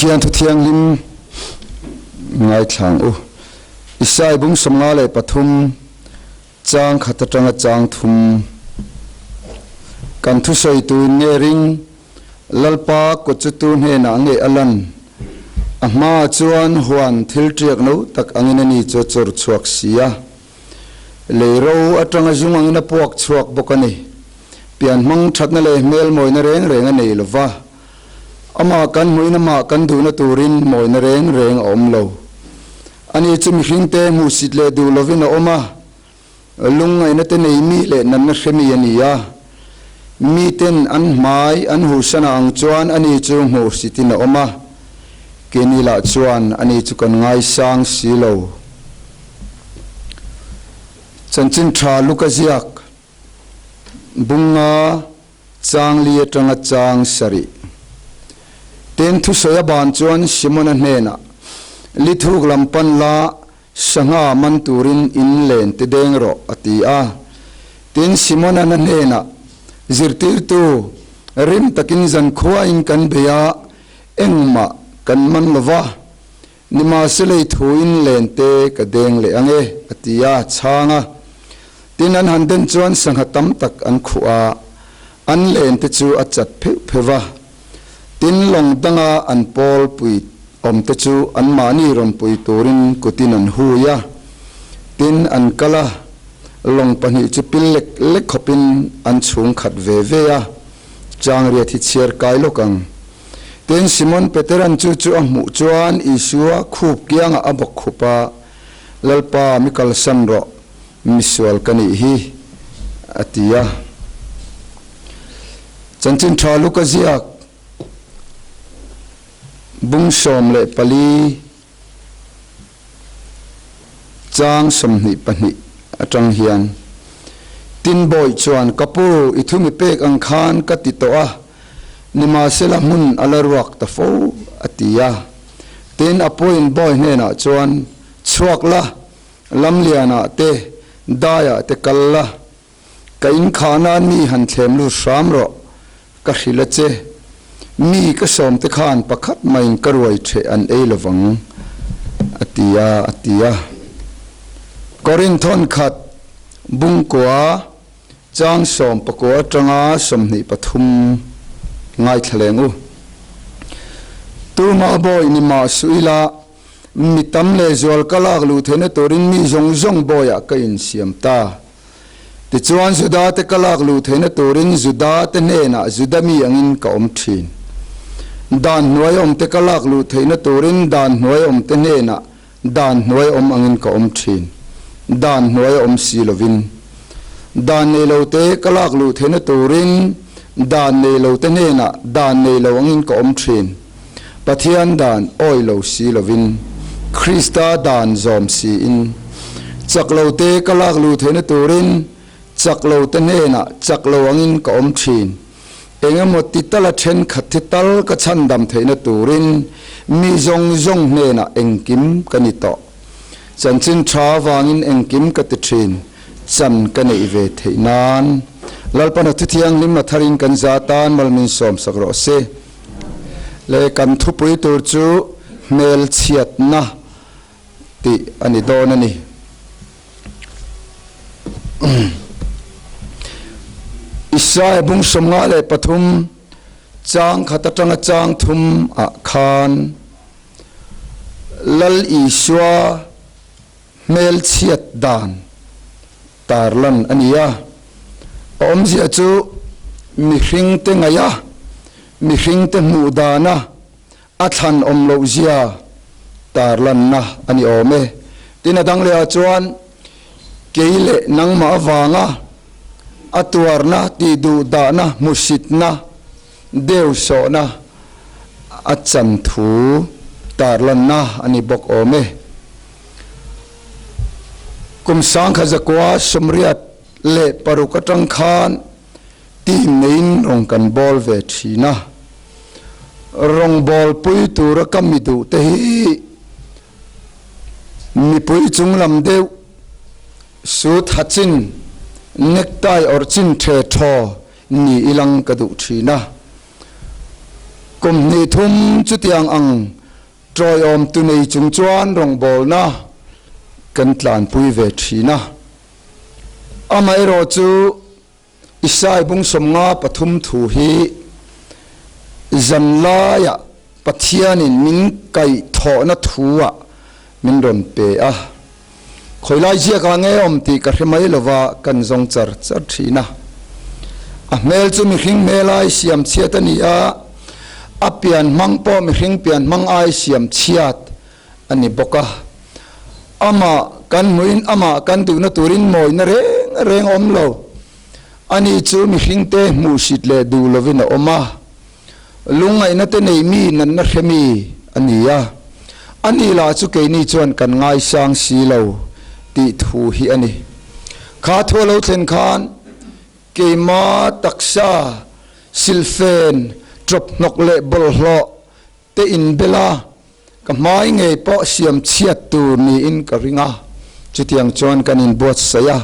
Pathian thu thianghlim ngaithla ang u. Isai bung 53 chang khat atanga chang thum kan thusawi tuin nge ring Lalpa kut chu tu hnenah nge a lan? A hmaah chuan huan thil ṭiak no tak angin a ni chu a chawr chhuak si a. Lei ro aṭanga zung angin a puak chhuak bawk a ni. Pian hmang ṭhatna leh hmel mawina reng reng a nei lo va. Amah kan hmuhin amah kan duhna turin mawina reng reng a awm lo. Ani chu mihringte hmuhsit leh duh lovin a awm a. Lungngaihna te nei mi leh natna hre mi a ni a, miten an hmai an huhsana ang chuan ani chu hmuhsitin a awm a, keini lah chuan ani chu kan ngaisang si lo. Chanchin tha Luka ziak bunga chang li atanga chang sarih ten thusawi a ban chuan Simona hnenah, Lithuk lam pan la, Sangha man turin in len ti deng rawh, a ti a. Tin, Simona na hnenah, Zirtirtu, rim takin zankhuain kan bei a, engmah kan man lo va, nimahse lei thuin len te ka deng leh ang e, a ti a, chhang a. Tin, an han den chuan sangha tam tak an khuh a, an len te chu a chat pheuh pheuh va. Tin, lawng danga an pawl pui awmte chu anmahni rawn pui turin kutin an hui a. Tin, an kal a, lawng pahnih chu pil lek lek khawpin an chhung khat ve ve a, changriat hi chhiar kai lawk ang. Tin, Simon Peteran chu chu a hmuh chuan Isua khup kiangah a bawk khup a, Lalpa, mi kalsan rawh, misual ka nih hi, a ti a. Chanchin tha Luka ziak bung 14 chang 22 atang hian Tin Bawi chuan, Ka pu, i thu mi pek ang khan ka ti tawh a, nimahsela hmun a la ruak ta fo, a ti a. Tin, a puin Bawi hnenah chuan, Chhuak la, Lamlianah te, Daiah te kal la, Ka inkhah nan mi han thlem lut hram rawh, ka hrilh a che. Mi ka sawm te khan pakhat maiin ka ruai ṭheh an ei lovang, a ti a, a ti a. Korinthon khat bungkua chang 19 aṭanga 23 ngaithla leng u. Tumah bawi ni mah suh ila, mi tam leh zual ka lak luh theihna turin mi zawng zawng bawiah ka insiam ta. Tichuan Juda te ka lak luh theihna turin Juda te hnenah Juda mi angin ka awm thin. Dan hnuai awm te ka lak luh theihna turin dan hnuai awm te hnenah dan hnuai awm angin ka awm thin. Dan hnuai awm si lovin. Dan nei lo te ka lak luh theihna turin dan nei lo te hnenah dan nei lo angin ka awm thin. Pathian dan awi lo si lovin, Krista dan zawm siin, chak lo te ka lak luh theihna turin chak lo te hnenah chak lo angin ka awm thin. Eng emaw ti tala thenkhat thi tal ka chhandam theihna turin mi zawng zawng hnenah engkim ka ni tawh. Chanchin tha avangin engkim ka ti thin, chan ka neih ve theih nan. Lalpana Thuthianghlim a tharin kan za tan malmin sawmsak rawh se. Leh kan thupui tur chu hmelchhiatna tih a ni dawn a ni. Isaiah bung 53 chang khat atanga chang thum ah khan Lal Isua hmelchhiat dan tarlan a ni a. A awmzia chu mihringte ngaih a, mihringte hmuh dana a thlan awm loh zia tarlanna a ni awm e. Tin, a dang lehah chuan kei leh nangmah avanga a tuarna, tihduhdahna, hmusitna, deuhsawhna a chan thu tarlanna a ni bawk awm e. Kum 1986 atang khan team neiin rawn kan bawl ve thin a, rawngbawlpui tura ka mi duh te hi mipui chung lam deuh suit ha chin, necktie awrh chin the thaw ni ilang ka duh thin a. Kum hnih thum chutiang ang. Tawiawmtu nei chung chuan rawngbawlna kan tlanpui ve thin a. Amaherawhchu Isai bung 53 thu hi zanlaiah Pathianin min kaihthawhna thu-ah min rawn pe a. Khawilai ziakah nge awm tih ka hre mai lova kan zawng char char thin a. A hmel chu mihring hmel ai siam chhiat a ni a, a pian hmang pawh mihring pian hmang ai siam chhiat a ni bawk a. Amah kan hmuhin amah kan duhna turin mawina reng reng a awm lo. Ani chu mihringte hmuhsit leh duh lovin a awm a. Lungngaihna te nei mi nanna hre mi a ni a, ani lah chu keini chuan kan ngaisang si lo tih thu hi a ni. Kha thu a lo thlen khan keima taksa silfen ṭawp hnawk leh bawlhhlawh te inbel a, ka hmai ngei pawh siam chhiat tur niin ka ring a, chutiang chuan kan inbuatsaih a,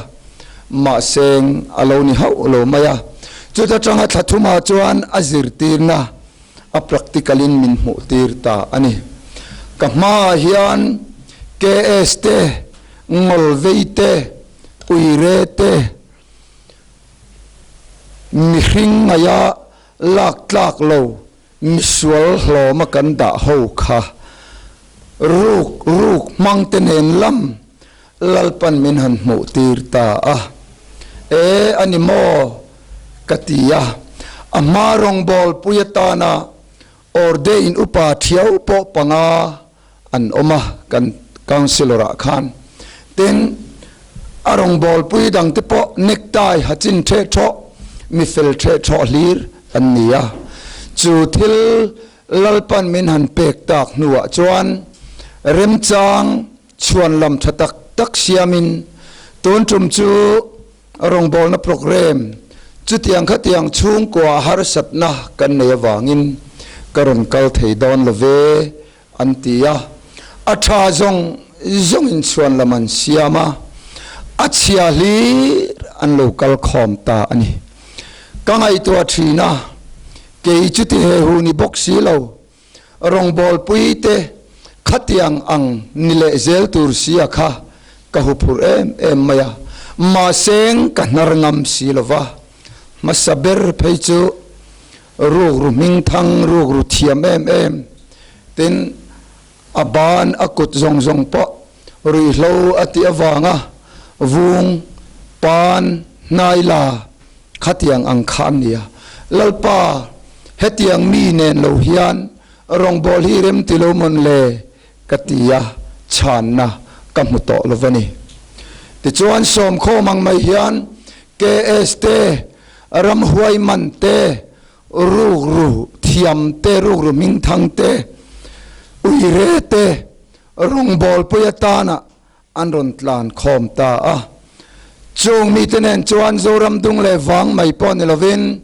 mahseng a lo ni hauh lo mai a, chuta tanga thla thumah chuan a zirtirna a practical in min hmuh tir ta a ni. Ka hmaah hian KS te, Ngawlvei te, Uire te, mihring ngaia lak tlak lo Misual hlawma kan dah ho kha ruk ruk hmang te nen lam Lalpan min han hmuh tir ta a. E a ni maw? ka ti a. A hma rawngbâwl pui atana ordain upa thiau pawh panga an awm a kan councillor ah khan. Tin, a rawngbâwl pui dang te pawh necktie ha chin ṭheh ṭhawh, mi fel ṭheh ṭhawh hlir an ni a. Chu thil Lalpan min han pek tak hnuah chuan remchang chhuan lam ṭha tak tak siamin tun ṭum chu rawngbawlna programme chutiang khatiang chhungkua harsatna kan nei avangin ka rawn kal thei dawn lo ve An ti a, a tha zawng zawngin chhuan lam an siam a, a chhia hlir an lo kal khawm ta a ni. Ka ngaihtuah thin a, kei chuti he hu ni bawk si lo, rawngbawlpui te khatiang ang ni leh zel tur sia kha ka hu phur em em mai a, mahseng ka hnar ngam si lo va, hmasa ber phei chu Rukru hmingthang, rukru thiam em em tin a ban a kut zawng zawng pawh ruihhlo a tih avanga vung, pan, hnai la khatiang ang kha an ni a. Lalpa, hetiang mi nen lo hian rawngbâwl hi rem ti lo mawn le? ka ti a, chhanna ka hmu tawh lo va ni. Tichuan sawmkhawm ang mai hian KS te, Ramhuai man te, rukru thiam te, rukru hmingthang te, uire te rawngbawlpui atana an rawn tlan khawm ta a. Chung mite nen chuan Zoram dung leh vang mai pawh ni lovin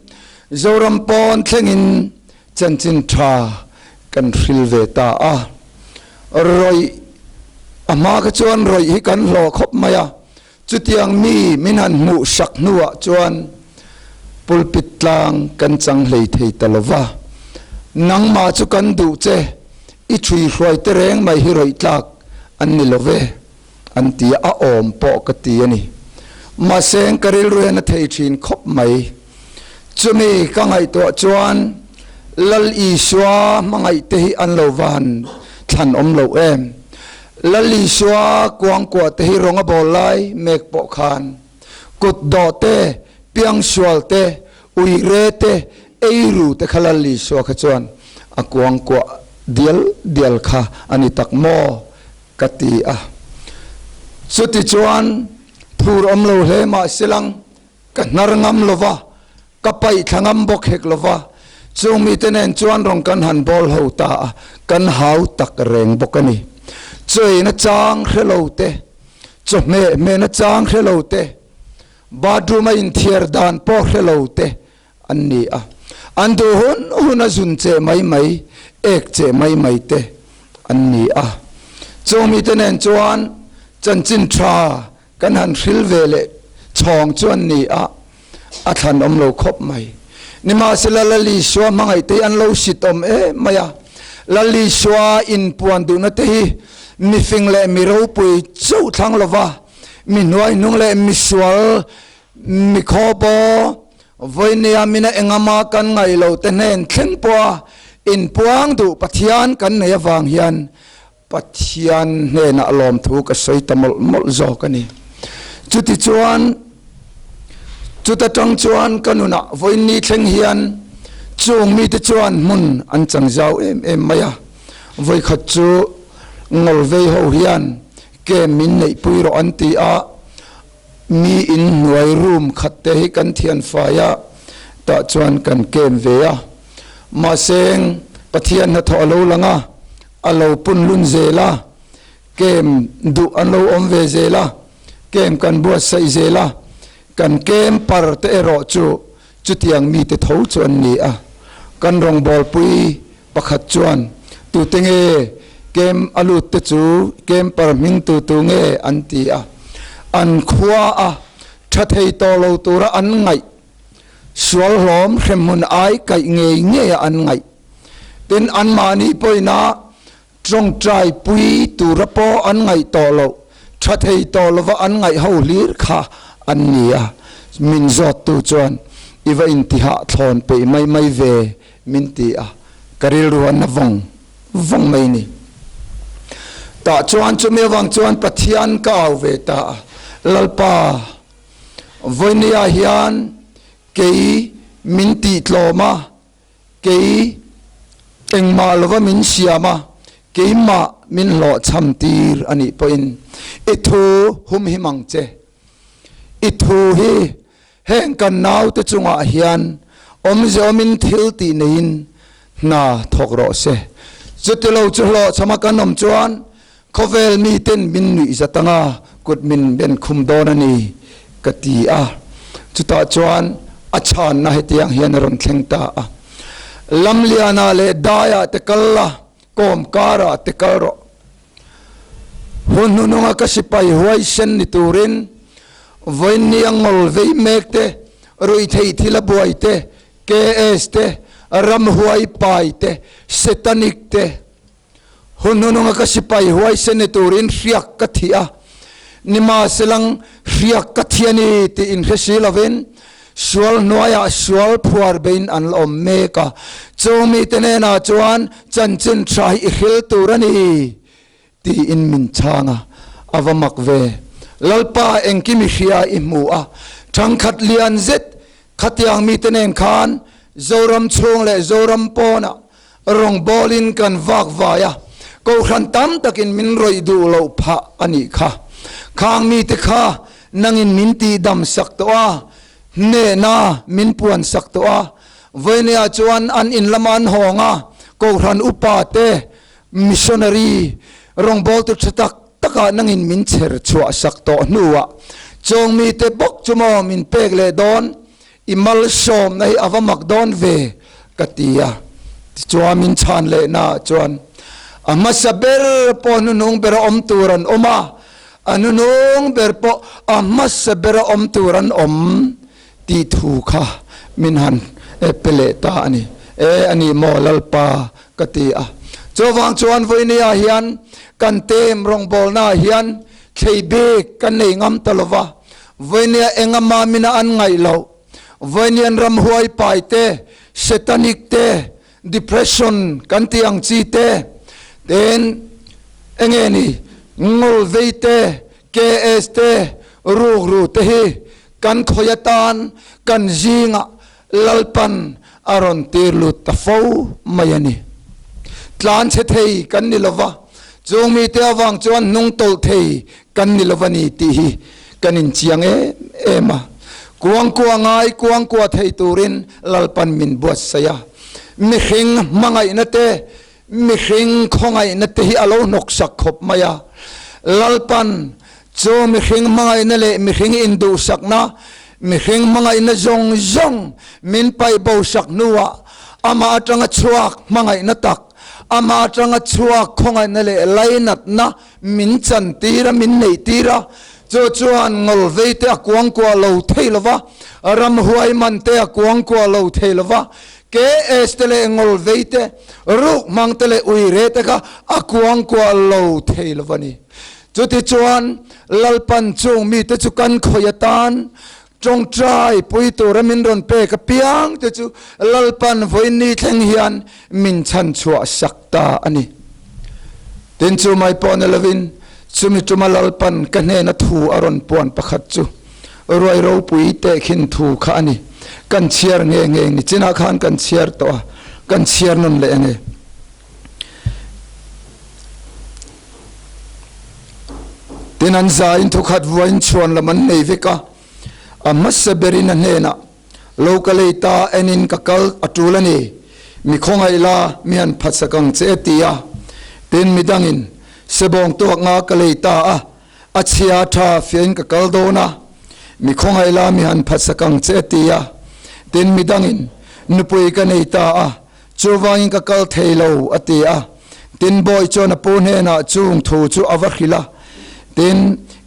Zoram pawn thlengin chanchin tha kan hril ve ta a. Rawih, a hma kha chuan rawih hi kan hlawh khawp mai a. Chutiang mi min han hmuh sak hnuah chuan pulpit tlang kan chang hlei thei ta lo va. Nangmah chu kan duh che, i ṭhui hruai te reng mai hi rawih tlak an ni lo ve, an ti a, a awm pawh ka ti a ni. Mahse ka rilru hian a thei ṭhin khawp mai. Chumi ka ngaihtuah chuan Lal Isua hmangaihte hi an lo va han thlan awm lo em? Lal Isua kuangkuah te hi rawng a bawl lai mek pawh khan kut dawh te, piangsual te, uire te, eiru te kha Lal Isua kha chuan a kuangkuah dial dial kha a ni tak maw ka ti a. Chutichuan phur awm lo hle mah silang Ka hnar ngam lo va, ka paih thla ngam bawk hek lo va, chung mite nen chuan rawn kan han bawl ho ta a, kan hau tak reng bawk a ni. Chawi nachang hre lo te, chawhmeh hmeh nachang hre lo te, bathroom a inthiar dan pawh hre lo te an ni a, an duh hun hun a zun cheh mai mai, ek cheh mai mai te an ni a. Chung mite nen chuan chanchin tha Kan han hril ve leh chhawng chu an ni a, a thlan awm lo khawp mai. Nimahsela Lal Isua hmangaih te hi an lo sit awm em mai a. Lal Isua inpuan duhna te hi mifing leh mi ropui chauh thlang lova, mi hnuaihnung leh misual, mi khawpaw, vawinia mina engama kan ngaih loh te hnen thleng pawha inpuang duh Pathian kan nei avang hian Pathian hnenah lawmthu ka sawi ta mawlh mawlh zawk a ni. Chutichuan, chuta tang chuan ka nunah vawiinni thleng hian chung mite chuan hmun an chang zau em em mai a. Vawikhat chu ngawlvei ho hian camp min neihpui rawh an ti a, mi inhnuai room khat te hi kan thian fai a, tah chuan kan camp ve a. Mahse, Pathian hnathawh a lo lang a. A lo pun lun zel a, kem duh an lo awm ve zel a, kem kan buatsaih zel a, kan kem par te erawh chu chutiang mite tho chu an ni a. Kan rawngbawlpui pakhat chuan tute nge kem a lut te chu kem par hming tu tu nge an ti a, an khua a tha thei tawh lo tura an ngaih sual hlawm hremhmun ai kaih ngei ngei a an ngaih. Tin, anmahni pawhina tawngtai pui tura pawh an ngaih tawh loh, tha thei tawh lova an ngaih ho hlir kha an ni a. Min zawttu chuan, I va intihah thlawn peih mai mai ve, min ti a, ka rilru a na vawng vawng mai ni. Tah chuan chumi avang chuan Pathian ka au ve ta a, Lalpa, vawinia hian kei min tihtlawm a, Kei engmah lova min siam a, keimah min hlawhchham tir a nih pawhin i thu humhim ang che. I thu hi heng kan naute chungah hian awmze awmin thil tih neiin hna thawk rawh se. Chutilo chu hlawhchhama kan awm chuan Khawvel miten min nuih zat anga kut min ben khum dawn a ni, ka ti a. Chutah chuan a chhanna hetiang hian a rawn thleng ta a, Lamliana leh Daiah te kal la, Kawmkarah te kal rawh. Hun hnununga ka sipai huaisen ni turin vawiinni a ngawl vei mek te, ruihtheih thil a buai te, KS te, ramhuai pai te, Setanic te, Hun hnununga ka sipai huaisen ni turin hriak ka thih a, nimahselang hriak ka thi a ni tih inhre si lovin sual hnuaiah sual phuar bein an la awm mek a. Chung mite hnenah chuan chanchin tha hi i hril tur a ni tiin min chhang a, a va mak ve. Lalpa engkim i hria i hmu a, thangkhat lian zet khatiang mite nen khan Zoram chhung leh Zoram pawnah Rawngbawlin kan vak vai a, kohhran tam takin min rawih duh loh phah a nih kha. Khang mite kha nangin min tihdam sak tawh a, hnehna min puan sak tawh a. Vawinia chuan an in lama an hawng a, kohhran upa te, missionary, rawngbawltu tha tak takah nangin min chher chhuah sak tawh hnuah chawng mite bawk chu maw min pek leh dawn? I malsawmna hi a va mak dawn ve, ka ti a. Tichuan min chhan lehnaah chuan a hmasa ber pawh hnunung bera awm tur an awm a, a hnunung ber pawh a hmasa bera awm tur an awm tih thu kha min han pe leh ta a ni. E, a ni maw Lalpa, ka ti a. Chuvang chuan vawinia hian kan tem rawngbawlnaah hian thlei bik kan nei ngam ta lo va. Vawinia enga mamina an ngaih loh, vawinia an ramhuai pai te, satanic te, depression kan tih ang chi te, tin enge ni ngawl vei te, KS te, rukru te hi kan khawi atan kan zingah Lalpan a rawn tir lut ta fo mai a ni. Tlan chhe thei kan ni lova, chung mite avang chuan hnung tawlh thei kan ni lova ni tih hi kan inchiang em em a. Kuangkua ngai kuangkua thei turin Lalpan min buatsaih a. Mihring hmangaihna te, mihring khawngaihna te hi a lo hnawksak khawp mai a. Lalpan Chu mihring hmangaihna leh mihring induhsakna, mihring hmangaihna zawng zawng min paih bosak hnuah amah atanga chhuak hmangaihna tak, amah atanga chhuak khawngaihna leh lainatna min chantir a, min neihtir a. Chu chuan ngawlvei te a kuangkuah lo thei lo va, ramhuai man te a kuangkuah lo thei lo va, KS te leh ngawlvei te, ruk hmang te leh uire te kha a kuangkuah lo thei lo a ni. Chutichuan, Lalpan chung mite chu kan khawih atan tawngtai pui tura min rawn pek apiang te chu Lalpan vawiin thleng hian min chhanchhuah sak ta a ni. Tin, chu mai pawh ni lovin chumi tuma Lalpan ka hnena thu a rawn puan pakhat chu ruai ropui tehkhin thu kha a ni. Kan chhiar nge nge ni chinah khan kan chhiar tawh a, kan chhiar nawn leh ange. Tin, an zaiin thukhat vuain chhuan lam an nei vek a, a hmasa berin a hnenah, Lo ka lei ta enin ka kal a tul a ni, mi khawngaih la mi han phatsak ang che a ti a. Tin, midangin, Sebawng tuak nga ka lei ta a, a chhia tha fiahin ka kal dawn a, mi khawngaih la mi han phatsak ang che a ti a. Tin, midangin, Nupui ka nei ta a, Chuvangin ka kal thei lo, a ti a. Tin, bawi chuan a pu hnenah chung thu chu a va hrilh a. Tin,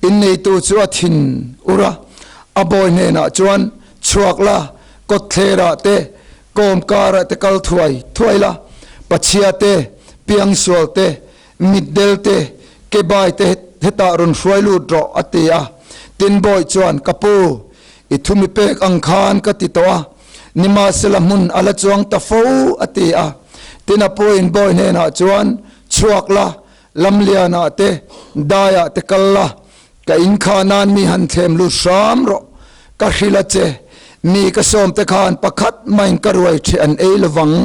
inneitu chu a thin ur a, a bawi hnenah chuan, Chhuak la, kawtthlerah te, kawmkarah te kal thuai thuai la, pachhia te, piangsual te, mitdel te, kebai te hetah rawn hruai lut rawh, a ti a. Tin, bawi chuan, Ka pu, i thu mi pek ang khan ka ti tawh a, Nimahsela hmun a la chuang ta fo, a ti a. Tin a puain bawi hnenah chuan, Chhuak la, Lamlianah te, Daiah te kal la, ka inkhah nan mi han thlem lut hram rawh, ka hrilh a che, mi ka sawmte khan pakhat maiin ka ruai ṭheh an ei lovang,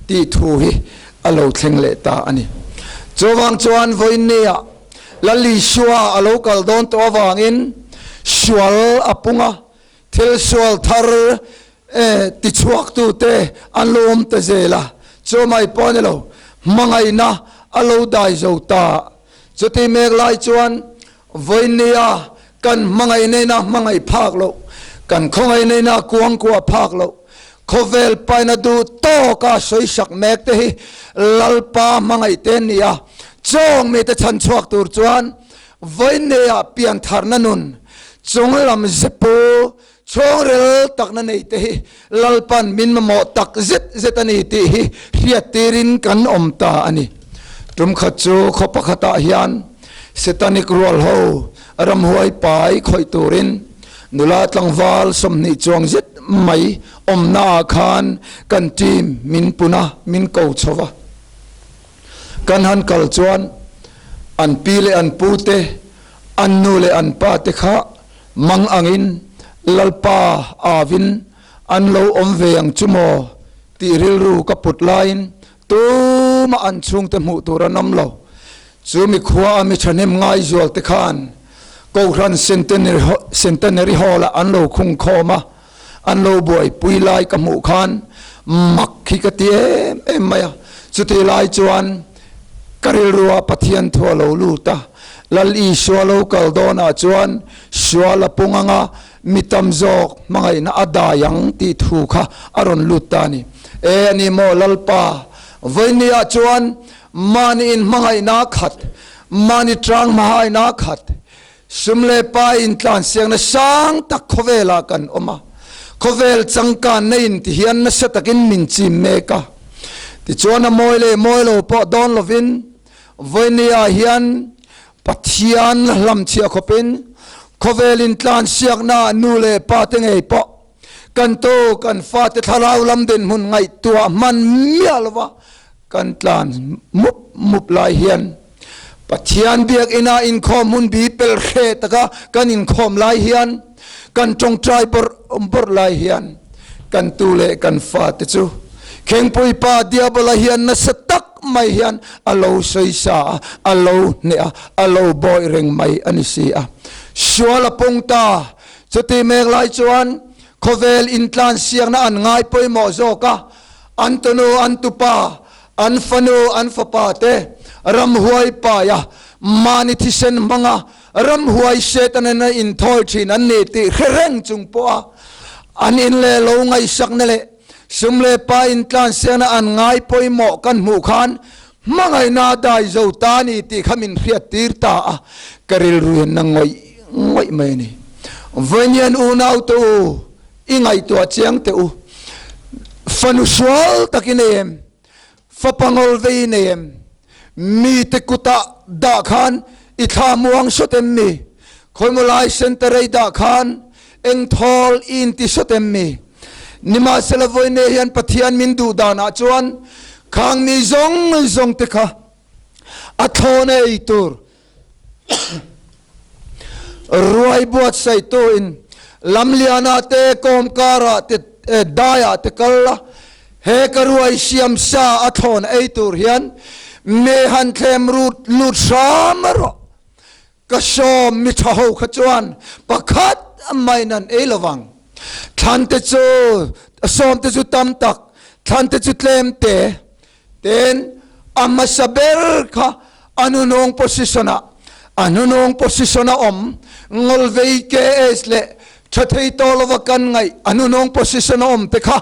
tih thu hi a lo thleng leh ta a ni. Chuvang chuan vawiinniah Lal Isua a lo kal dawn tawh avangin sual a pung a, Thil sual thar tichhuaktute an lo awm ta zel a, chu mai pawh a ni lo, hmangaihna a lo dai zo ta. Chuti mek lai chuan vawinia kan hmangaihna hmangaih phak loh, kan khawngaihna kuangkuah phak loh, khawvel paina duh tawka sawisak mek te hi Lalpa hmangaihte an ni a, chawng mite chhanchhuak tur chuan Vawineia piantharna nun chunglam zepu chhungril takna nei te hi Lalpan min mamawh tak zet zet a ni tih hi hriattirin kan awm ta a ni. Tum khat chu khaw pakhatah hian Satanic rual ho ramhuai pai khawih turin nula tlangval 20 chuang zet mai awmnaah khan kan team min pun a, min ko chho va. Kan han kal chuan an pi leh an pu te, an nu leh an pa te kha mang angin Lalpa avin an lo awm ve ang chu maw tih rilru ka put laiin tumah an chhungte hmuh tur an awm lo. Chu mikhua a mi thahnem ngaizual te khan Kohhran Centenary Hall-ah an lo khung khawm a, an lo buaipui lai ka hmuh khan mak hi ka ti em em mai a, chutih lai chuan ka rilrua Pathian thu a lo lut a, Lal Isua lo kal dawnah chuan sual a pung anga mi tam zawk hmangaihna a dai ang tih thu kha a rawn lut ta a ni. E a ni maw Lalpa, vawinia chuan mahni inhmangaihna khat, mahni tang hmahaina khat, Sum leh pa intlansiakna sang tak khawvelah kan awm a, khawvel changkanna in ti hian nasa takin min chim mek a. Tichuan a mawi leh mawi lo pawh dawn lovin vawinia hian Pathian hlamchhiah khawpin khawvel intlansiakna nu leh pa te ngei pawh kan tu kan fate thlarau lam dinhmun ngaihtuah hman miah lova kan tlan mup mup lai hian Pathian biakina inkhawm hun bi pel hre taka kan inkhawm lai hian, kan tawngtai bawrh bawrh lai hian kan tu leh kan fate chu Khengpui pa Diabola hian nasa tak mai hian a lo sawisa a, a lo hneh a, a lo bawih reng mai a ni si a. Sual a pung ta. Chuti mek lai chuan khawvel intlansiakna an ngai pawimawh zawk a, an tunu an tupa An fanu, an fapa te ramhuai paia mahni thisen hmanga ramhuai Setanen a inthawi thin an ni tih hre reng chung pawha an in leh lo ngaihsakna leh sum leh pa intlansiakna an ngai pawimawh kan hmuh khan hmangaihna a dai zo ta a ni tih kha min hriattir ta a, ka rilru hian na ngawih ngawih mai a ni. Vawiin unau te u, i ngaihtuah chiang teh u. Fanu sual tak i nei em? Fapa ngawl vei i nei em? Mite kutah dah khan i thla muang sawt em mi? Khawimaw lai centre i dah khan eng thawl i inti sawt em mi? Nimahsela vawiine hian Pathian min duh danah chuan khang mi zawng zawng te kha a thlawna ei tur Ruai buatsaihtu in lamliana te kawmkara te daiah te kal la, he ka ruai siam sa a thlawn ei tur hian me han thlem rut lut hram rawh. Ka sawm mi tha ho kha chuan pakhat maiin an ei lovang. Thlan te chu sawm te chu tam tak, thlan te chu tlem te. Tin, a hmasa ber kha a hnunung position-ah, a hnunung position-a awm Ngawlvei KS leh tha thei tawh lova kan ngaih a hnunung position-a awm te kha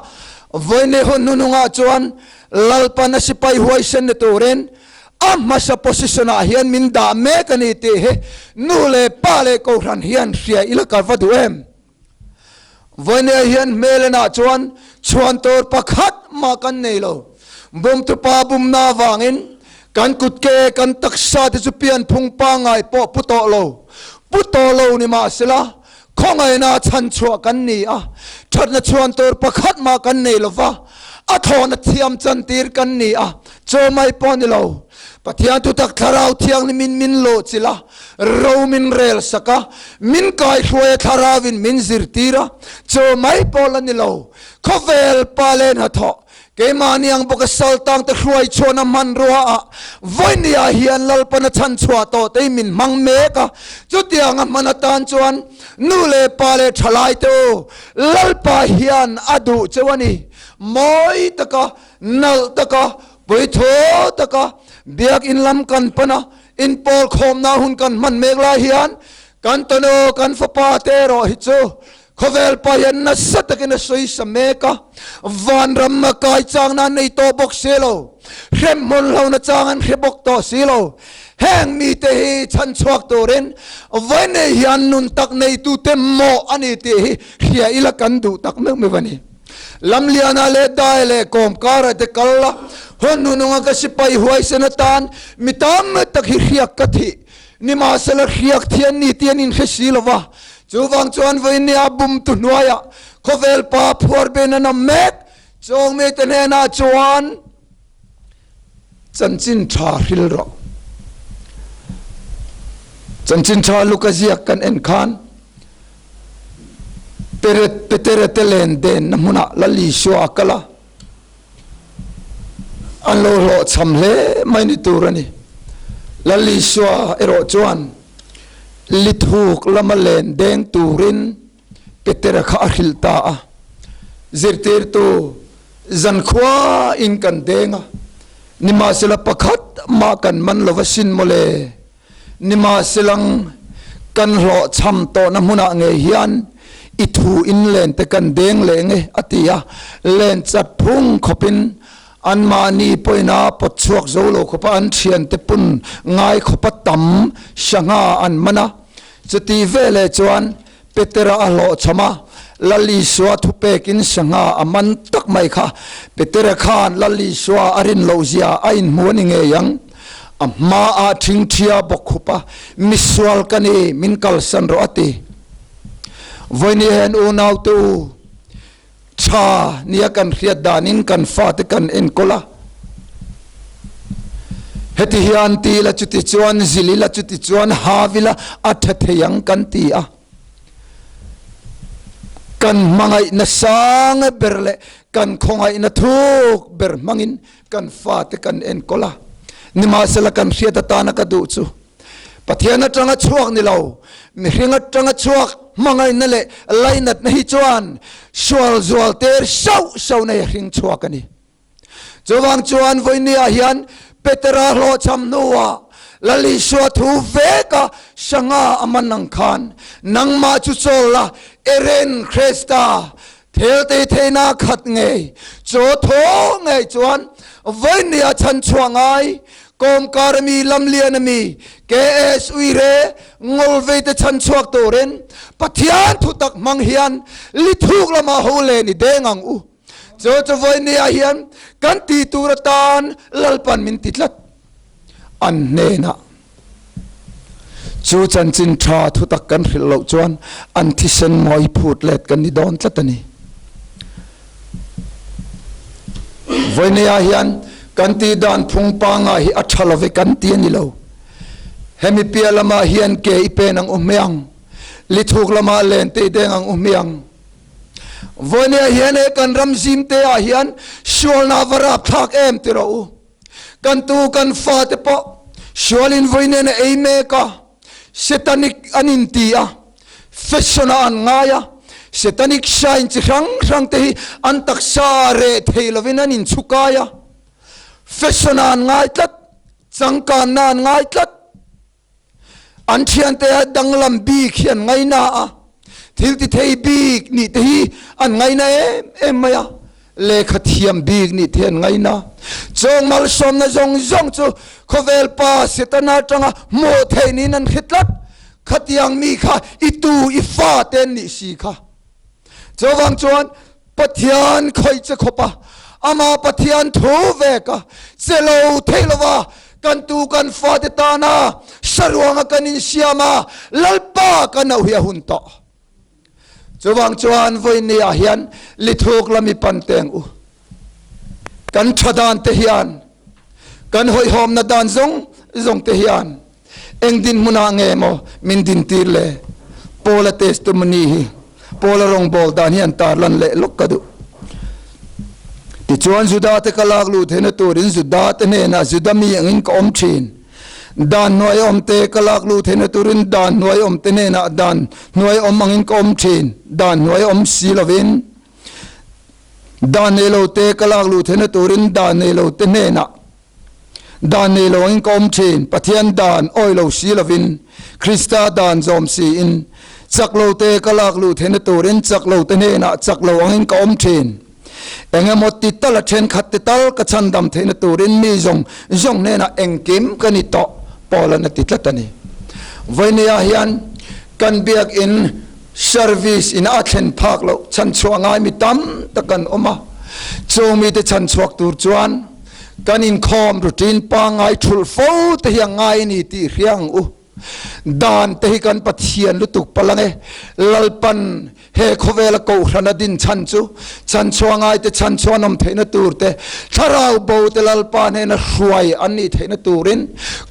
vawiin hun hnunungah chuan Lalpan a sipai huaisen ni turin a hmasa position-ah hian min dah mek a ni tih hi nu leh pa leh kohhran hian hria ila ka va duh em? Vawinia hian hmelenah chuan chhuan tur pakhat mah kan nei lo. Bumtupa bumna avangin kan kutke, kan taksa te chu pianphung pangngai pawh pu tawh lo. Pu tawh lo ni mahsela, khawngaihna chhanchhuah kan ni a, thatna chhuan tur pakhat mah kan nei lo va, a thlawhna thiam chantir kan ni a, chaw mai pawh ni lo. Pathian thutak Thlarau Thianghlimin min lawhchilh a, ro min rel sak a, min kaihruai a Thlarauin min zirtir a, chaw mai pawh la ni lo, khawvel pa leh hnathawh, keimahni ang bawka saltangte hruai chhuahna hmanrua ah vawinia hian Lalpana chhanchhuah tawh te hi min hmang mek a, chutianga hman atan chuan nu leh pa leh thalaite u, Lalpa hian a duh cheu a ni, mawi taka, nalh taka, Puithu taka biakinn lam kan pan a, inpawl khawmna hun kan hman mek lai hian kan tanu, kan fapa te erawh hi chu khawvel pa hian nasa takin a sawi sa mek a, vanram a kai changna an nei tawh bawk si lo, hremhmun hlona chang an hre bawk tawh si lo. Heng mite hi chhanchhuak turin vawiin hian nun tak neitute mawh a ni tih hi hria ila kan duh tak meuh meuh a ni. Lamliana leh Dai leh Kawmkara te kal la, hun hnununga ka sipai huaisen atan mi tam tak hi hriak ka thih. Nimahsela hriak thian ni tih an inhre si lo va, chuvang chuan vawinia bumtu hnuaiah khawvel pa phuar ben an awm mek. Chawng mite hnenah chuan Chanchin tha hril rawh. Chanchin tha Luka ziak kan en khan Peret Petera te len den na hmunah Lal Isua a kal a, an lo hlawhchham hle mai ni tur a ni. Lal Isua erawh chuan lithuk lama len deng turin Petera kha a hrilh ta a, Zirtirtu, zankhua in kan deng a, nimahsela pakhat mah kan man lo va sin mawle. Nimahselang kan hlawhchham tawhna hmunah ngei hian i thu in len te kan deng leh nge, a ti a, len chat phung khawpin anmahni pawina pawt chhuak zo lo khawpa an thiante pun ngai khawpa tam sangha an man a. Chuti veleh chuan Petera a hlawhchham a, Lal Isua thupekin sangha a man tak mai kha. Petera khan Lal Isua a rin loh zia a inhmu a ni ngei ang. A hmaah thingthia bawk khup a, Misual ka ni, min kalsan rawh a ti. Vawiin hian unaute u, Tha nia kan hriat danin kan fate kan enkawl a, heti hian ti ila chuti chuan zil ila chuti chuan hav ila a tha thei ang kan ti a. Kan hmangaihna sang ber leh kan khawngaihna thuk ber hmangin kan fate kan enkawl a. Nimahsela kan hriat atana ka duh chu Pathian atanga chhuak ni lo, mihring atanga chhuak hmangaihna leh lainatna hi chuan sual zual ter sauh sauh nei a hring chhuak a ni. Chuvang chuan vawinia hian Petera hlawhchham hnuah Lal Isua thu veka sangha a man ang khan nangmah chu chawl la, Eren Krista Thelte theihna khat ngei, chaw thaw ngei chuan vawinia chhanchhuah ngai, Kawmkar ami, Lamlian ami, KS Uire, Ngawlvei te chhanchhuak turin Pathian thutak hmang hian lithuk lamah ho len i deng ang u. Chu chu vawinia hian kan tih tur atan Lalpan min ti tlat. An hnenah chu chanchin tha thutak kan hrilh loh chuan an thisen mawi phut let kan ni dawn tlat a ni. Vawinia hian kan tih dan phung pangngai hi a tha love kan ti a ni lo. Hemi piah lamah hian ke i pen ang u hmiang, lithuk lamah len te i deng ang u hmiang. Vawinia hian he kan ram zim te ah hian sualna va rapthlak em ti rawh u. Kan tu kan fate pawh sualin vawiin a ei mek a, Setanic an inti a, fashion ah an ngai a, Setanic sign chi hrang hrang te hi an taksa reh thei lovin an inchhukai a, fashion ah an ngai tlat, changkanna an ngai tlat. An thiante a danglam bik hi an ngaina a, thil ti thei bik nih te hi an ngaina em em mai a, lehkha thiam bik nih te hi an ngaina. Chawng malsawmna zawng zawng chu khawvel pa Setana atanga hmuh theih niin an hre tlat. Khatiang mi kha i tu i fa te an nih si kha. Chuvang chuan Pathian khawih che khawp a, amah Pathian thu vek a, che lo thei lova kan tu kan fate tana saruanga kan insiam a, Lalpa kan auh hi a hun tawh. Chuvang chuan vawiin ah hian lithuk lami pan teng u. Kan tha dan te hian, kan hawihhawmna dan zawng zawng te hian Eng dinhmunah nge maw min dintir le? Paula testimony hi Paula rawngbâwl dan hi an tarlan leh lawk ka duh. Tichuan Juda-te ka lak luh theihna turin Juda-te hnenah Juda mi angin ka awm thin. Dan hnuai awmte ka lak luh theihna turin dan hnuai awmte hnenah dan hnuai awm angin ka awm thin. Dan hnuai awm si lovin dan nei lote ka lak luh theihna turin dan nei lote hnenah Dan nei lo angin ka awm thin, Pathian dan awi lo si lovin, Krista dan zawm siin, chak lo te ka lak luh theihna turin chak lo te hnenah chak lo angin ka awm thin. Eng emaw ti tal a thenkhat te tal ka chhandam theihna turin mi zawng zawng hnenah engkim ka ni tawh, Paul-a'n a ti tlat a ni. Vawinia hian kan biakinn service in a thlen phak loh chhanchhuah ngai mi tam tak an awm a, chung mite chhanchhuak tur chuan Kan inkhawm routine pangngai thulh fo te hi a ngai a ni tih hria ang u. Dan te hi kan Pathian lutuk palh ang e. Lalpan he khawvela kohhrana din chhan chu chhanchhuah ngaite chhanchhuah an awm theihna tur te, thlarau bo te Lalpa hnena hruai an nih theihna turin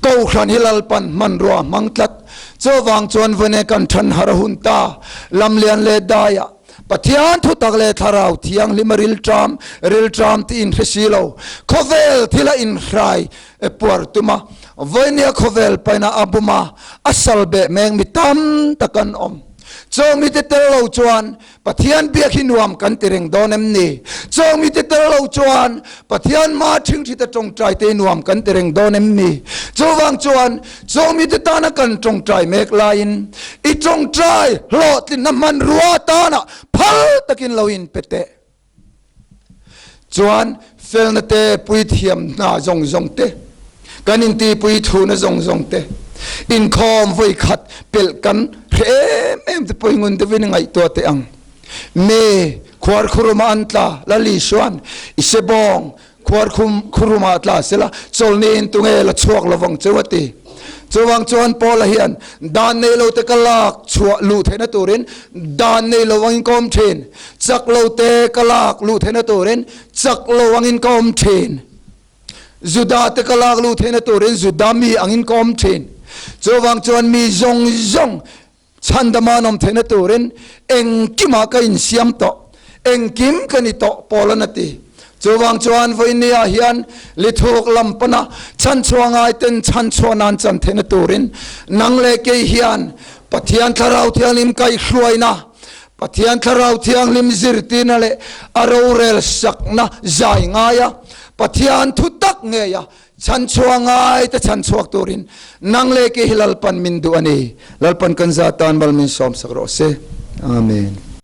kohhran hi Lalpan hmanrua a hmang tlat. Chuvang chuan vawne kan than har a hun ta, lamlian leh daiah. Pathian thutak leh Thlarau Thianghlim a rilṭam, rilṭam tih inhre si lo. Khawvel thil a inhrai e puar tum a, vawinia khawvel paina a bum a, a sal beh meng mi tam tak an awm. Chawng mite tel lo chuan Pathian biak hi nuam kan ti reng dawn em ni? Chawng mite tel lo chuan Pathian hma ṭhingṭhita ṭawngṭai te hi nuam kan ti reng dawn em ni? Chuvang chuan chawng mite tana kan ṭawngṭai mek laiin I tawngtai hlawhtlinna hmanrua atana phal takin lo inpe teh. Chuan felna te, puithiam hna zawng zawng te, kan intihpui thuna zawng zawng te, inkhawm vawi khat pelh kan hre em em te pawh i ngun deuhin i ngaihtuah teh ang. Me khuarkhuruma an tla, Lal Isuan i sebawng Khuarkhum khurumah tla sela, chawlhniin tunge la chhuak lovang cheu a ti. Chuvang chuan Paula hian dan nei lo te ka lak chhuah luh theihna turin dan nei lo angin ka awm thin, chak lo te ka lak luh theihna turin chak lo angin ka awm thin, Juda te ka lak luh theihna turin Juda mi angin ka awm thin. Chuvang chuan mi zawng zawng Chhandama an awm theihna turin engkimah ka insiam tawh, engkim ka ni tawh, Paula'n a ti. Chuvang chuan vawinia hian lithuk lam pana chhanchhuah ngaiten chhanchhuah nan chan theihna turin nang leh kei hian Pathian Thlarau Thianghlim kaihhruaina, Pathian Thlarau Thianghlim zirtirna leh a rorel sakna zai ngaia Pathian thutak ngeia Chhanchhuah ngai te chhanchhuak turin nang leh kei hi Lalpan min duh a ni. Lalpan kan za tan mal min sawmsak rawh se. Amen.